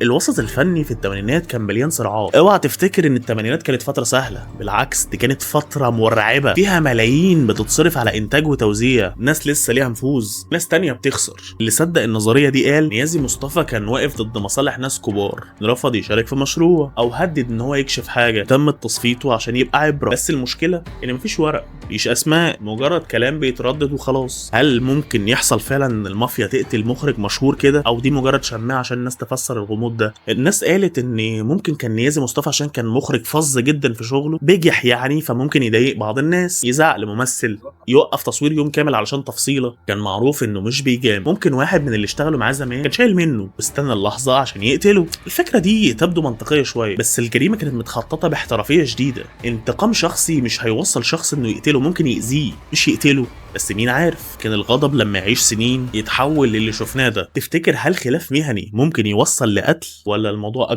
الوسط الفني في الثمانينات كان مليان صراعات. اوعى تفتكر ان الثمانينات كانت فترة سهلة، بالعكس دي كانت فترة مرعبة فيها ملايين بتتصرف على انتاج وتوزيع، ناس لسه ليها نفوذ، ناس تانية بتخسر. اللي صدق النظرية دي قال نيازي مصطفى كان واقف ضد مصالح ناس كبار، رفض يشارك في مشروع او هدد ان هو يكشف حاجة، تم تصفيته عشان يبقى عبرة. بس المشكلة ان مفيش ورق، مفيش اسماء، مجرد كلام بيتردد وخلاص. هل ممكن يحصل فعلا ان المافيا تقتل مخرج مشهور كده، او دي مجرد شماعة عشان الناس تفسر الغموض ده؟ الناس قالت ان ممكن كان نيازي مصطفى عشان كان مخرج فظ جدا في شغله، بجح يعني، فممكن يضايق بعض الناس، يزعق لممثل، يوقف تصوير يوم كامل علشان تفصيله. كان معروف انه مش بيجام، ممكن واحد من اللي اشتغلوا معاه زمان كان شايل منه واستنى اللحظة عشان يقتله. الفكرة دي تبدو منطقية شوية، بس الجريمة كانت متخططه باحترافيه شديدة. انتقام شخصي مش هيوصل شخص انه يقتله، ممكن يأذيه مش يقتله، بس مين عارف؟ كان الغضب لما يعيش سنين يتحول للي شفناه ده. تفتكر هل خلاف مهني ممكن يوصل لقتل، ولا الموضوع اكبر؟